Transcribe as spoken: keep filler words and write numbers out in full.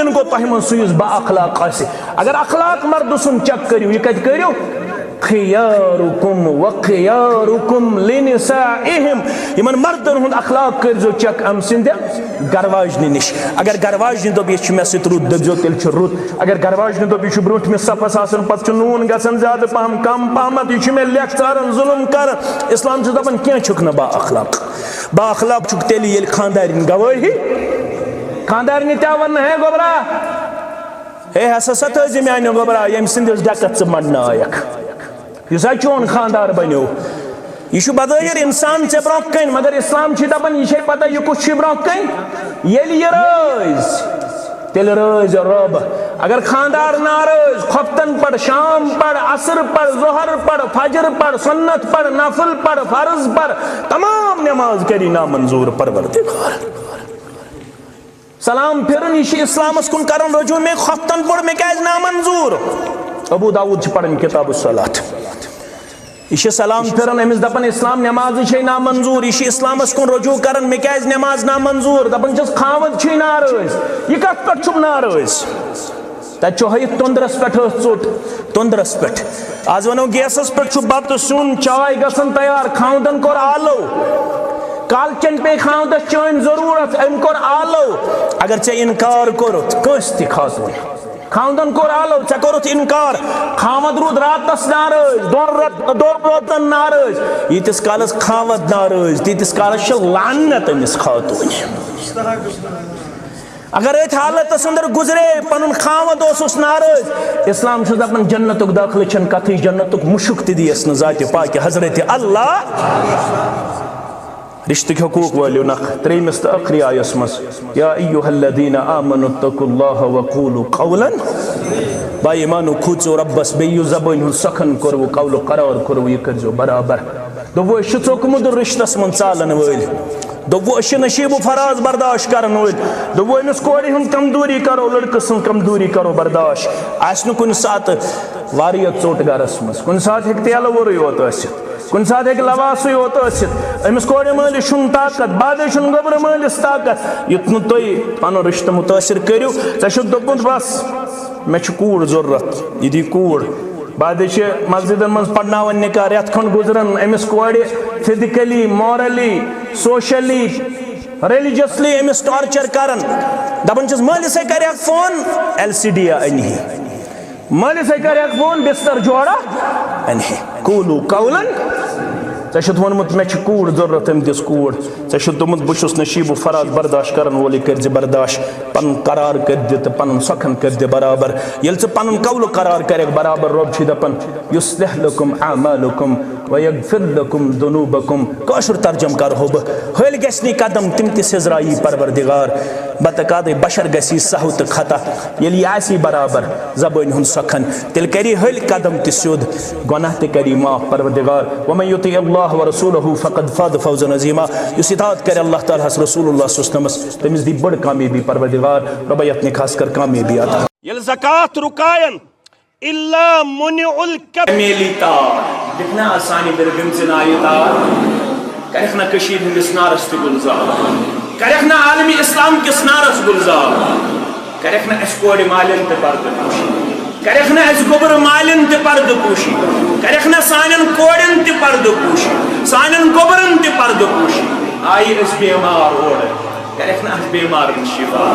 گوٚو تۄہہِ منٛز سُہ یُس با اخلاق آسہِ۔ اگر اخلاق مردٕ سُنٛد چیک کٔرِو، یہِ کتہِ کٔرِو؟ خیارکم و خیارکم لنسائہم۔ یِمن مردن ہُنٛد اخلاق کٔرۍزیو چیک أمۍ سٕنٛدِ گرواجنہِ نِش۔ اگر گرواجنہِ دوٚپ، "یہِ چھُ مےٚ سۭتۍ رُت"، دٔپۍزیو، "تیٚلہِ چھُ رُت۔" اگر گرواجنہِ دوٚپ، "یہِ چھُ برٛونٛٹھمِس صفس آسان، پتہٕ چھُ نوٗن گژھان زیادٕ پہم، کم پہمتھ، یہِ چھُ مےٚ لیکھ ژاران، ظُلُم کران"، اسلام چھُ دپان، کینٛہہ چھُکھ نہٕ با اخلاق۔ با اخلاق چھُکھ تیٚلہِ، ییٚلہِ خانٛدارِنۍ گوٲہی، خانٛدارِنہِ تہِ وَننہٕ، "ہے گوٚبرا، ہے ہسا سا تھٲوزِ میانہِ گوٚبرا، ییٚمہِ سٕنٛدِس ڈٮ۪کس ژٕ منٛڈنہٕ آیکھ، یُس ہا چون خانٛدار بنیو۔ یہِ چھُ بظٲہِر انسان ژےٚ برونٛہہ کنہِ، مگر اسلام چھُ دپان، یہِ چھے پتہ، یہِ کُس چھُے برونٛہہ کنہِ؟ ییٚلہِ یہِ رٲزۍ، تیٚلہِ رٲزۍ رۄب۔ اگر خانٛدار ناراض، خۄفتن پڑ، شام پڑ، عصر پڑ، ظہر پڑ، فجر پڑ، سنت پڑ، نفل پڑ، فرض پڑ، تمام نماز کری نامنظور پروردگار۔" سلام پھرُن، یہِ چھُ اسلامس کُن کرُن رجوع۔ مےٚ خۄفتن پوٚر، مےٚ کیازِ نامنظور؟ ابو داؤد چھُ پران کتاب الصلاۃ۔ یہِ چھُ سلام پھران، أمِس دپان اسلام نمازٕے چھے نامنظور۔ یہِ چھُ اسلامس کُن رجوع کران، مےٚ کیازِ نماز نامنظور؟ دپان چھِس خاوند چھُے ناراض۔ یہِ کتھ پٮ۪ٹھ چھُم ناراض؟ تتہِ چھُ ہٲیِتھ تۄندرس پٮ۪ٹھ ٲس ژوٚٹ، تۄندرس پٮ۪ٹھ۔ آز ونو گیسس پٮ۪ٹھ چھُ بتہٕ سیُن چاے گژھان تیار، خاوندن کوٚر آلو۔ کالچن پے خاوندس چٲنۍ ضروٗرت، أمۍ کوٚر آلو۔ اگر ژےٚ انکار کوٚرُتھ کٲنٛسہِ تہِ خاتوٗن، خاوندن کوٚر آلو، ژےٚ کوٚرُتھ انکار، خاوند روٗد راتس ناراض، دۄن رت-، دۄن رٲژن ناراض۔ ییٖتِس کالس خاوند ناراض، تیٖتِس کالس چھِ لعنت أمِس خاتوٗنہِ۔ اگر أتھۍ حالتس اندر گزرے، پنُن خاوند اوسُس ناراض، اسلام چھُ دپان، جنتُک دٲخلہٕ چھنہٕ کتھٕے، جنتُک مُشُک تہِ دِیس نہٕ ذاتِ پاکہِ حضرت اللہ۔ رشتٕکۍ حقوٗق وٲلِو نکھ ترٛیٚیمِس تہٕ ٲخری آیس منٛز، یا ایھا الذین آمنوا اتقوا اللہ وقولوا قولا۔ با ایمانو، کھوٗژِو رۄبس، بیٚیہِ یُس زبٲنۍ ہُنٛد سخن کوٚروٕ، قول و قرار کوٚروٕ، یہِ کٔرزیو برابر۔ دوٚپوُ، أسۍ چھِ ژوٚکمُت رِشتَس منٛز ژالَن وٲلۍ۔ دوٚپوُ، أسۍ چھِ نشیٖب و فراز برداشت کَرَن وٲلۍ۔ دوٚپوُ، أمِس کورِ ہُنٛد کمزوری کَرو، لٔڑکہٕ سٕنٛز کمزوری کَرو برداشت۔ آسہِ نہٕ کُنہِ ساتہٕ واریاہ ژوٚٹ گَرَس منٛز، کُنہِ ساتہٕ ہیٚکہِ تیلہٕ وورٕے یوت ٲسِتھ، کُنہِ ساتہٕ ہیٚکہِ لَواسٕے یوت ٲسِتھ۔ أمِس کورِ مٲلِس چھُنہٕ طاقت، بعدَے چھُنہٕ گوٚبرٕ مٲلِس طاقت۔ یُتھ نہٕ تُہۍ پَنُن رِشتہٕ مُتٲثر کٔرِو، ژےٚ چھُتھ دوٚپمُت، بَس، مےٚ چھِ کوٗر ضروٗرت، یہِ دی کوٗر۔ بعدٕ چھِ مسجدن منٛز پرناوان نکاح، رٮ۪تھ کھنٛڈ گُزران، أمِس کورِ physically، morally، socially، religiously أمِس torture کران۔ دپان چھِس، مٲلِس ہے کرِ اکھ فون، L C D انہِ ہے۔ مٲلِس ہے کرِ اکھ فون، بستر جوڑا انہِ ہے۔ قولوا قولا۔ ژےٚ چھُتھ ووٚنمُت، مےٚ چھِ کوٗر ضروٗرت، أمۍ دِژ کوٗر۔ ژےٚ چھُتھ دوٚپمُت، بہٕ چھُس نشیٖب و فراز برداشت کرن وول، یہِ کٔرۍ زِ برداشت۔ پنُن قرار کٔرۍ دِ تہٕ پنُن سۄکھن کٔرۍ دِ برابر۔ ییٚلہِ ژٕ پنُن قول و قرار کرکھ برابر، رۄب چھُے دپان، یصلح لکم اعمالکم ویغفر لکم ذنوبکم۔ کٲشُر ترجمہٕ کرہو بہٕ، ہلۍ گژھِ نہٕ قدم، تِم تہِ سیٚزرایی پروردگار۔ بتقاضی بشر گژھی سہو تہٕ خطا۔ ییٚلہِ یہِ آسی برابر زبٲنۍ ہُنٛد سۄکھن، تیٚلہِ کری ہلۍ قدم تہِ سیوٚد، گۄناہ تہِ کری معاف پروردگار۔ ومن یطع اللہ ورسولہ فقد فاز فوزا عظیما۔ یُس اطاعت کرِ اللہ تعالیٰ ہس، رسول اللہ صلی اللہ علیہ وسلمس، تٔمِس دی بٔڑ کامیٲبی پروردگار۔ رۄبا یتھ نکاحس کر کامیٲبی عطا۔ ییٚلہِ زکوٰۃ رُکاین، الا منع الکب۔ میلی تار، دِکھ نا سانہِ بِرٕ گٔمژِ نایہِ تار، کرکھ نا کٔشیٖرِ ہٕنٛدِس نارس تہِ گُلزار، کرکھ نا عالمِ اسلام کِس نارس گُلزار، کرکھ نا اَسہِ کورِ مالٮ۪ن تہِ پردٕ پوشی، کرکھ نا اَسہِ گوٚبرٕ مالٮ۪ن تہِ پردٕ پوشی، کرکھ نا سانٮ۪ن کورٮ۪ن تہِ پردٕ پوشی، سانٮ۪ن گوٚبرن تہِ پردٕ پوشی۔ آیہِ أسۍ بیمار اورٕ، کرکھ نا اَسہِ بیمارن شفا۔